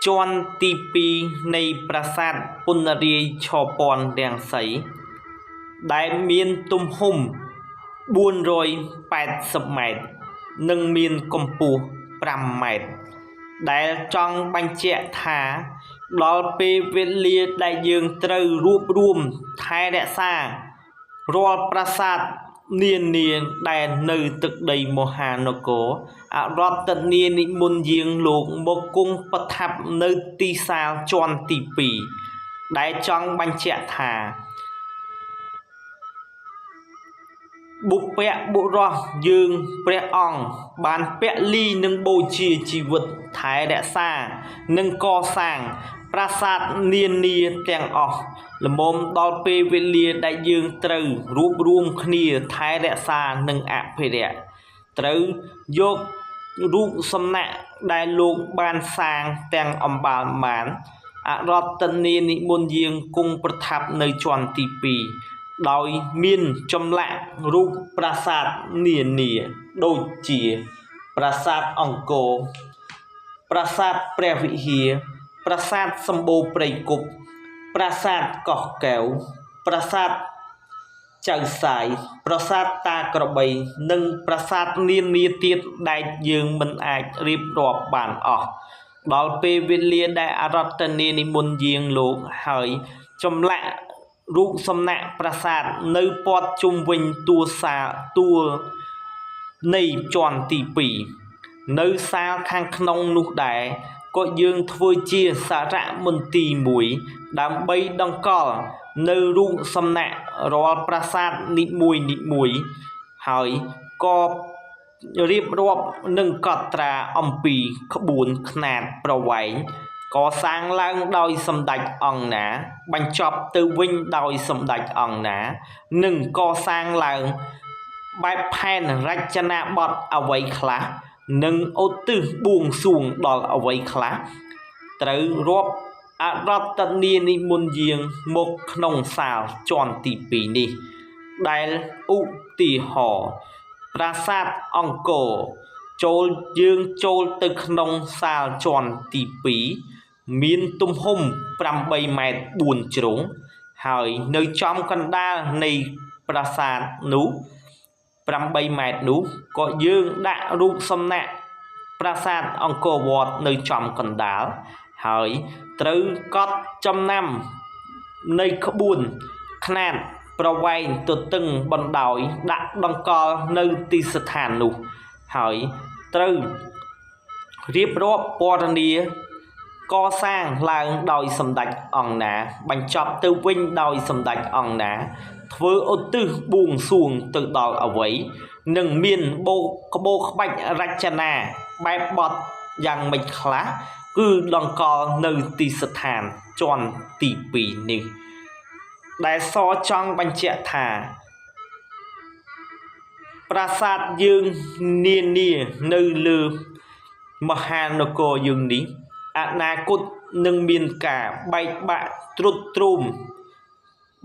ជាន់ទី2នៃប្រាសាទពណ្ណរាយឆព័ន្ធរង្សីដែលមានទំហំ480ម៉ែត្រនិងមានកម្ពស់5ម៉ែត្រដែលចង់បញ្ជាក់ថាដល់ពេលវេលាដែលយើងត្រូវរួបរួមថែរក្សារាល់ប្រាសាទនានាដែលនៅទឹកដីមហានគរអរតនានិមន្តយាងលោកមកគង់ប្រថាប់នៅទីសាលជាន់ទី2ដែលចង់បញ្ជាក់ថាបុព្វបុរសយើងព្រះអង្គបានពលីនិងបូជាជីវិតថែរក្សានិងកសាងប្រាសាទនានាទាំងអស់ល្មមដល់ពេលវេលាដែលយើងត្រូវរួបរួមគ្នាថែរក្សានិងអភិរក្សត្រូវយករូបសំណាកដែលលោកបានសាងទាំងអំបាលមានអរតនានិមន្តយាងគង់ប្រថាប់នៅជាន់ទី2ដោយមានចម្លាក់រូបប្រាសាទនានាដូចជាប្រាសាទអង្គរប្រាសាទព្រះវិហារប្រាសាទសម្បូរព្រៃគុកប្រាសាទកោះកែវប្រាសាទចៅសាយប្រាសាទតាក្របីនិងប្រាសាទនានាទៀតដែលយើងមិនអាចរៀបរាប់បានអស់ដល់ពេលវេលាដែលអរតនានិមន្តយាងលោកហើយចម្លាក់រូបសំណាកប្រាសាទនៅព័ទ្ធជុំវិញតួសាលតួនៃជាន់ទី2នៅសាលខាងក្នុងនោះដែរក៏យើងធ្វើជាសារមន្ទីរមួយដើម្បីដង្កល់នៅរូបសំណាករាល់ប្រាសាទនីមួយនីមួយហើយក៏រៀបរាប់និងកត់ត្រាអំពីក្បួនខ្នាតប្រវែងកសាងឡើងដោយសម្ដេចអង្គណាបញ្ចប់ទៅវិញដោយសម្ដេចអង្គណានិងកសាងឡើងបែបផែនរចនាបថអ្វីខ្លះនិងឧទ្ទិសបួងសួងដល់អ្វីខ្លះត្រូវរាប់អរតនានិមន្តយាងមកក្នុងសាលជាន់ទី2នេះដែលឧទាហរណ៍ប្រាសាទអង្គរចូលយើងចូលទៅក្នុងសាលជាន់ទី2មានទំហំ8ម៉ែត្រ4ជ្រុងហើយនៅចំកណ្ដាលនៃប្រាសាទនោះ8ម៉ែត្រនោះក៏យើងដាក់រូបសំណាកប្រាសាទអង្គរវត្តនៅចំកណ្ដាលហើយត្រូវកត់ចំណាំនៃក្បួនខ្នាតប្រវែងទទឹងបណ្ដោយដាក់ដង្កល់នៅទីស្ថាននោះហើយត្រូវរៀបរាប់ពណ៌នាកសាងឡើងដោយសម្ដេចអង្គណាបញ្ចប់ទៅវិញដោយសម្ដេចអង្គណាធ្វើឧទ្ទិសបួងសួងទៅដល់អ្វីនិងមានបោក្បោក្បាច់រចនាបែបបទយ៉ាងម៉េចខ្លះគឺដង្កល់នៅទីស្ថានជាន់ទី2នេះដែលសចង់បញ្ជាក់ថាប្រាសាទយើងនានានៅលើមហានគរយើងនេះអនាគតនឹងមានការបែកបាក់ទ្រុឌទ្រោម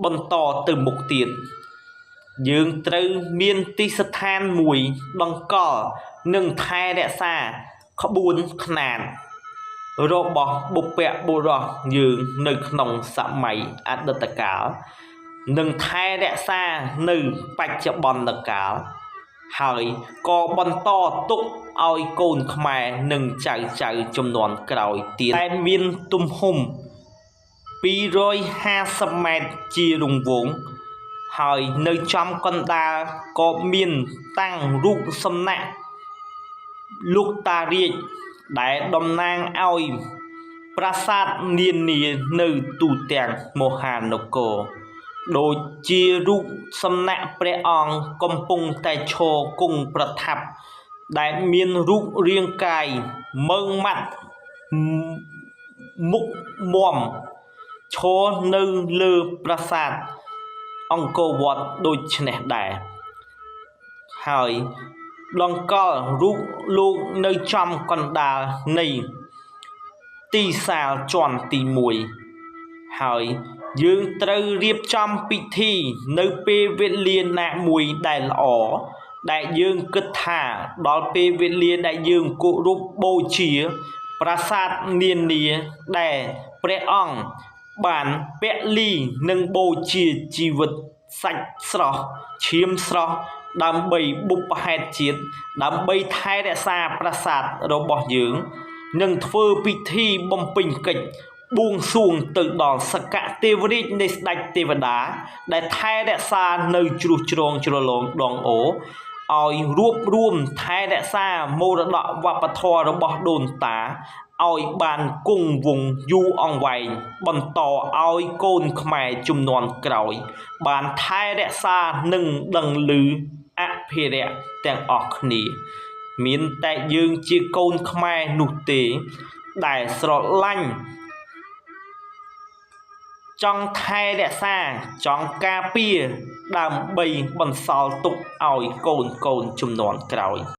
បន្តទៅមុខទៀតយើងត្រូវមានទីស្ថានមួយដង្កល់និងថែរក្សាក្បួនខ្នាតរបស់បុព្វបុរសយើងនៅក្នុងសម័យអតីតកាលនិងថែរក្សានៅបច្ចុប្បន្នកាលហើយក៏បន្តទុកឲ្យកូនខ្មែរនិងចៅជំនាន់ក្រោយទៀតតែមានទំហំ250ម៉ែត្រជារង្វង់ហើយនៅចំកណ្ដាលក៏មានតាំងរូបសំណាកលោកតារាជដែលតំណាងឲ្យប្រាសាទនានានៅទូទាំងមហានគរដូចជារូបសំណាកព្រះអង្គកំពុងតែឈរគង់ប្រថាប់ដែលមានរូបរាងកាយម៉ឺងម៉ាត់មុខមាំឈរនៅលើប្រាសាទអង្គរវត្តដូចនេះដែរហើយដង្កល់រូបលោកនៅចំកណ្ដាលនៃទីសាលជាន់ទី1ហើយយើងត្រូវរៀបចំពិធីនៅពេលវេលាណាមួយដែលល្អដែលយើងគិតថាដល់ពេលវេលាដែលយើងគោរពបូជា ប្រាសាទនានាដែលព្រះអង្គបានពលីនិងបូជាជីវិតសាច់ស្រស់ឈាមស្រស់ដើម្បីបុព្វហេតុជាតិដើម្បីថែរក្សាប្រាសាទរបស់យើង និងធ្វើពិធីបំពេញកិច្ចបួងសួងទៅដល់សកទេវរាជនៃស្ដេចទេវតា ដែលថែរក្សានៅជ្រោះជ្រងជ្រលងដងអូឲ្យរួបរួមថែរក្សាមរតកវប្បធម៌របស់ដូនតាឲ្យបានគង់វង្សយូរអង្វែងបន្តឲ្យកូនខ្មែរជំនាន់ក្រោយ បានថែរក្សានិងដឹងឮអភិរក្សទាំងអស់គ្នា មានតែយើងជាកូនខ្មែរនោះទេ ដែលស្រឡាញ់ចង់ថែរក្សាចង់ការពារដើម្បីបន្សល់ទុកឲ្យកូនកូនជំនាន់ក្រោយ។